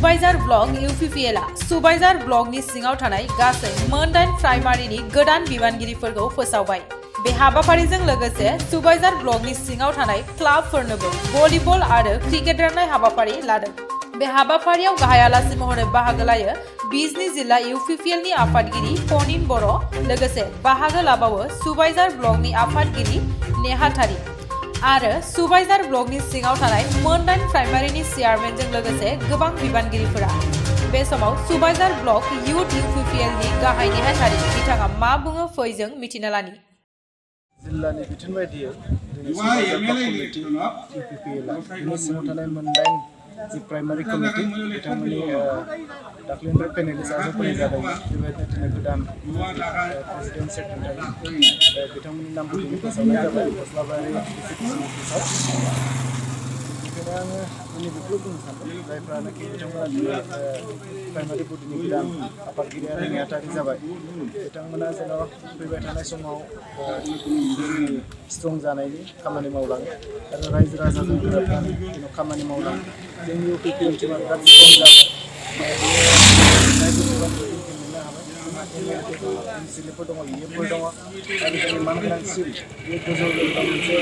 सुबाइजार block UPPL सुबाइजार ब्लकनि सिङाव थानाय गासै मोन 8 प्राइमारिनि गोदान बिबानगिरिफोरखौ फोसावबाय। बे हाबाफारिजों लोगोसे सुबाइजार ब्लकनि सिङाव थानाय क्लाबफोरनोबो भलिबल आरो क्रिकेट राननाय हाबाफारि लादों। बे हाबाफारियाव गाहाय आलासि महरै बाहागो लायो बिजनी जिल्ला UPPL नि आफादगिरि पनिन बर' लोगोसे बाहागो लाबावो सुबाइजार ब्लकनि आफादगिरि नेहाथारि आरो सुबाइजार ब्लकनि सिङाव थानाय मोन 8 प्राइमारिनि चेयारमेनजों लोगोसे गोबां बिबानगिरिफोरा। बे समाव सुबाइजार ब्लक यूथ UPPL नि गाहाय नेहाथारि बिथाङा मा बुङो फै जों मिथिना लानि। जिल्लानि बिथोन बायदियै सुबाइजार ब्लक कमिटि UPPL बिनि सिङाव थानाय मोन 8 जि प्राइमारि कमिटि बिथांमोननि दाख्लैनिफ्राय पेनेलिस्ट आजावफोरनि जादों। बेबायदिनो दिनै गोदान प्रेसिडेन्ट सेक्रेटारि बिथांमोननि नामखौ दिनै फोसावनाय जाबाय गस्लाबारि डिस्ट्रिक्ट अफिसाव। बेनिखायनो आङो दिनै बेखौल' बुंनो सानदों जायफ्रानोखि बिथांमोना दिनै प्राइमारि बडिनि गोदान आफादगिरि आरो नेहाथारि जाबाय बिथांमोना जेन' फैबाय थानाय समाव स्ट्रं जानायनि खामानि मावलाङो आरो रायजो राजाजों गोरोबनानै जेन' खामानि मावलाङो। जोंनि UPPL टिमा बिराद स्ट्रं जाबाय। मोननो हाबाय MCLफोर दङ EFफोर दङ आरो जोंनि मानगोनांसिन बे गोजौ लेभेलाव मोनसे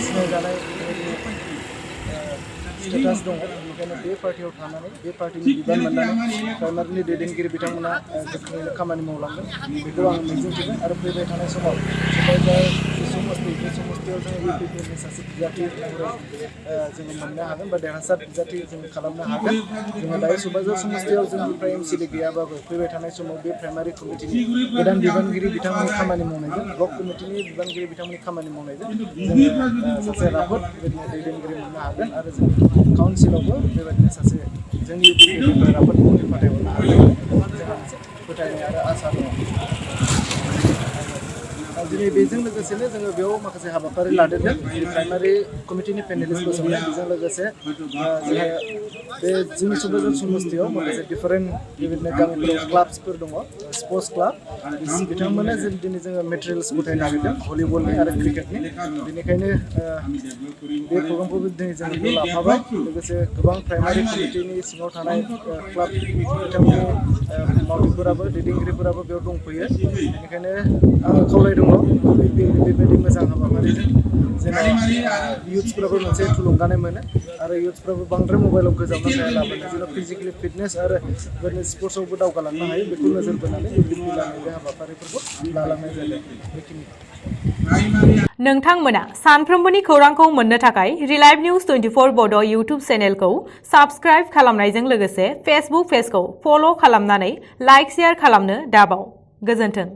सिनायजानाय स्टेटास दङ। बेनिखायनो बे पार्टियाव थानानै बे पार्टिनि बिबान मोननानै प्राइमारिनि दैदेनगिरि बिथांमोना गोख्रैनो खामानि मावलांगोन बेखौ आं मिजिंथिदों। आरो फैबाय थानाय समाव सुबाइजार समस्ति बे समस्तियाव जोङो UPPLनि सासे बिजाथि महरै जोङो मोननो हागोन बा देरहासार बिजाथि जों खालामनो हागोन। जोङो दायो सुबाइजार समस्तियाव जोंनिफ्राय MCL गैयाबाबो फैबाय थानाय समाव बे प्राइमारि कमिटिनि गोदान बिबानगिरि बिथांमोननि खामानि मावनायजों ब्लक कमिटिनि बिबानगिरि बिथांमोननि खामानि मावनायजों जोङो सासे राफोद बेबायदिनो दैदेनगिरि मोननो हागोन आरो जोंनि काउन्सिलावबो बेबायदिनो सासे जोंनि UPPLनिफ्राय राफोद मन्थ्रि फाथायहरनो हागोन जोंहा मोनसे फोथायनाय आरो आसा दङ। दिनै बेजों लोगोसेनो जोङो बेयाव माखासे हाबाफारि लादेरदों प्राइमारि कमिटिनि पेनेलिस्ट फोसावनाय बेजों लोगोसे जोंहा बे जोंनि सुबाइजार समस्तियाव माखासे डिफारेन्ट बेबायदिनो गामिफोराव क्लाब्सफोर दङ स्पर्ट्स क्लाब बिथांमोना जों दिनै जोङो मेटेरियल्स गथायनो नागिरदों भलिबलनि आरो क्रिकेटनि। बेनिखायनो बे प्रग्रामखौबो दिनै जों बेयाव लाफाबाय लोगोसे गोबां प्राइमारि कमिटिनि सिङाव थानाय क्लाब बिथांमोननि मावथिफोराबो दैदेनगिरिफोराबो बेयाव दंफैयो। बेनिखायनो आङो खावलायदों बेबायदि मोजां हाबाफारिजों जेन' इयुथ्सफ्राबो मोनसे थुलुंगानाय मोनो आरो इयुथ्सफ्राबो बांद्राय मबाइलाव गोजावना थायालाबानो जेन' फिजिकेलि फिटनेस आरो बेबायदिनो स्पर्ट्सआवबो दावगालांनो हायो बेखौ नोजोर बोनानै UPPLनि बे हाबाफारिफोरखौ लालांनाय जादों। बेखिनि नोंथांमोना सानफ्रोमबोनि खौरांखौ मोननो थाखाय रिलाइभ निउज 24 बड' इउटुब चेनेलखौ साबस्क्राइब खालामनायजों लोगोसे फेसबुक पेजखौ फल' खालामनानै लाइक शेयार खालामनो दाबाव। गोजोन्थों।